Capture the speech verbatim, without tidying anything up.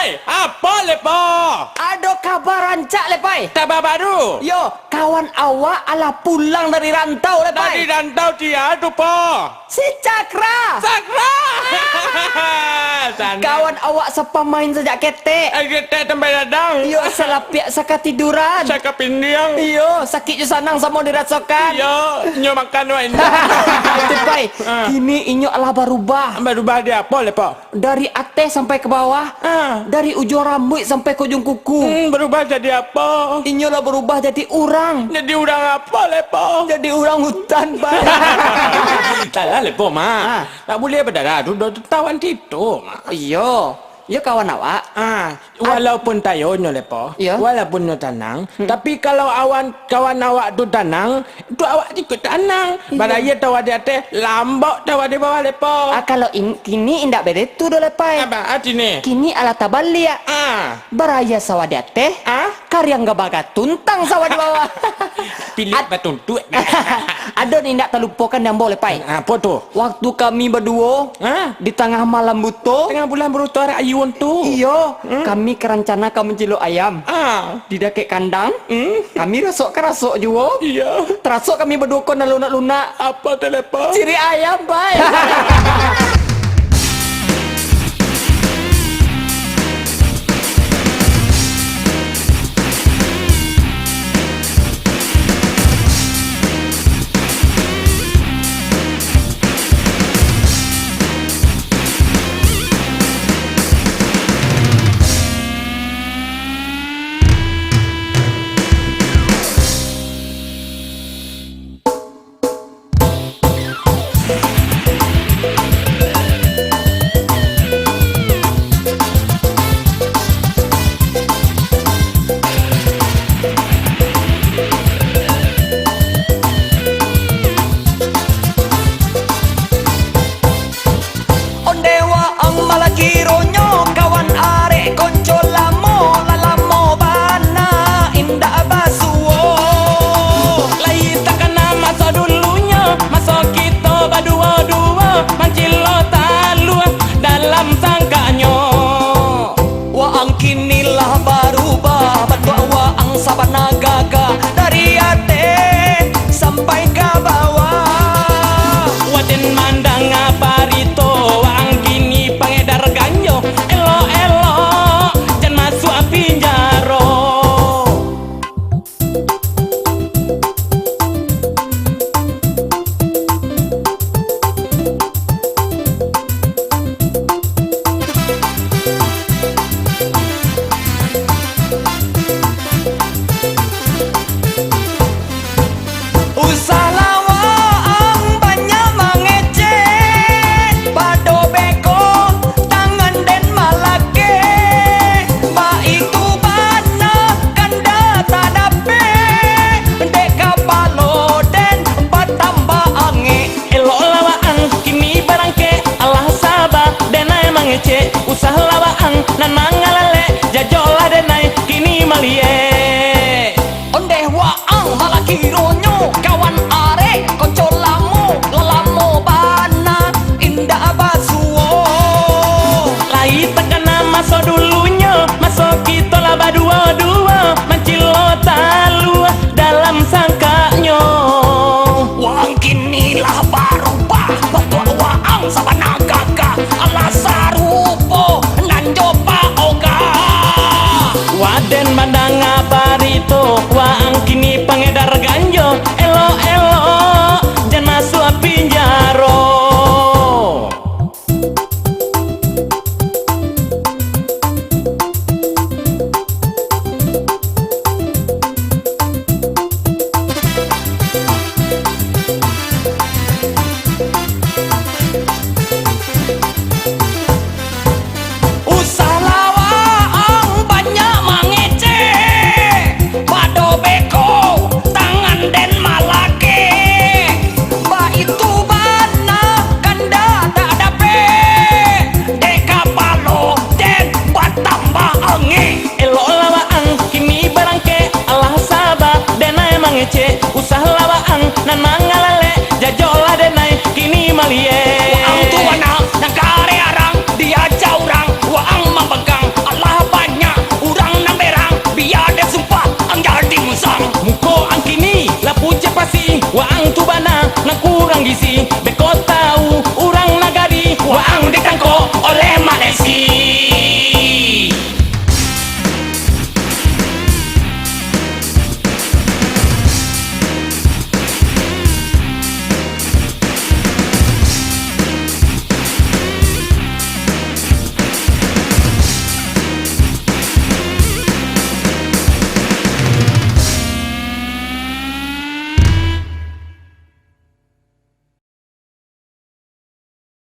Eh, apo, Lepo? Ado kaba rancak, Lepai. Kaba baru? Yo, kawan awak alah pulang dari rantau, Lepai. Dari rantau sia tu, Po? Si Cakra. Cakra! Sanang. Kawan awak sapamain sajak ketek. Eh, ketek sampai gadang. Iyo, salapiak sakatiduran. Sakapindiang. Iyo, sakik jo sanang samo dirasokan. Iyo, nyo makan wak indak. Itu, Pai. Ah. Kini inyo alah barubah. Barubah di apo, Lepo? Dari ateh sampai ka bawah, ah, dari ujuang rambuik sampai ka ujuang kuku. Hmm, barubah jadi apo? Inyo lah barubah jadi urang. Jadi urang apo, Lepo? Jadi urang utan, Pai. Salah, Lepo, Mak. Ah. Ndak buliah badarah tu, do-, tawan tito, Mak. Iyo. Iyo, kawan awak. Ah, walaupun tayonyo, Lepo, iyo, walaupun nyo tanang, hmm, tapi kalau awan, kawan awak tu tanang, tu awak ikut tanang. Iyo. Baraya tawa di ateh, lambok tawa di bawah, Lepo. Ah, kalau in-, kini indak baitu doh, Lepai. Apo artinyo? Kini alah tabaliak. Ah. Baraya sawah di ateh, ah, kariang gabaga tuntang sawah di bawah. Pilik batuntuak. Ado nan indak talupokan di ambo, Lepai. Apo tu? Waktu kami baduo, ha? Di tangah malam buto. Tangah bulan buto, arak ayun tu. Iyo, hmm, kami ka rancana ka mancilok ayam. Ah. Di dakek kandang, hmm, kami rasok-karasok juo. Iyo. Tarasok kami baduo ko nan lunak-lunak. Apo tu, Lepo? Cirik ayam, Pai. Ondeh waang malah kironyo, kawan arek konco lamo, lah lamo bana indak basuo. Lai takana maso dulunyo, maso kito baduo-duo, mancilok talua dalam sangkaknyo. Waang kini lah barubah, batuak waang sabana gagah, dari ateh sampai ka bawah. Waden mandanga barito, waang kini pangedar ganjo, elok-elok jan masuak pinjaro. Usahlah waang banyak mangecek, pado beko tangan den malakeh, baitu bana kandak tadapek, dek kapalo den batambah angek. Eloklah waang kini barangkek, alah saba denai mangecek, usahlah waang nan mangalalek, jajoklah denai kini maliek. Ondeh waang malah kironyo, kawan arek konco lamo, lah lamo bana indak basuo. Lai takana maso dulunyo, maso kito lah baduo-duo, mancilok talua dalam sangkaknyo. Waang kini lah barubah, batuak waang sabana gagah, alah sarupo nan jo Pak Ogah. Waden mandanga barito, waang kini pangedar ganjo, elok-elok jan masuak pinjaro. Usahlah waang banyak mangecek, pado beko tangan den malakeh, baitu bana kandak tadapek, dek kapalo den batambah angek. Eloklah waang kini barangkek, alah saba denai mangecek, usahlah waang nan mangalalek, jajoklah denai kini maliek. Waang tu bana nan kareh arang, diaja urang waang mambagang, alah isi.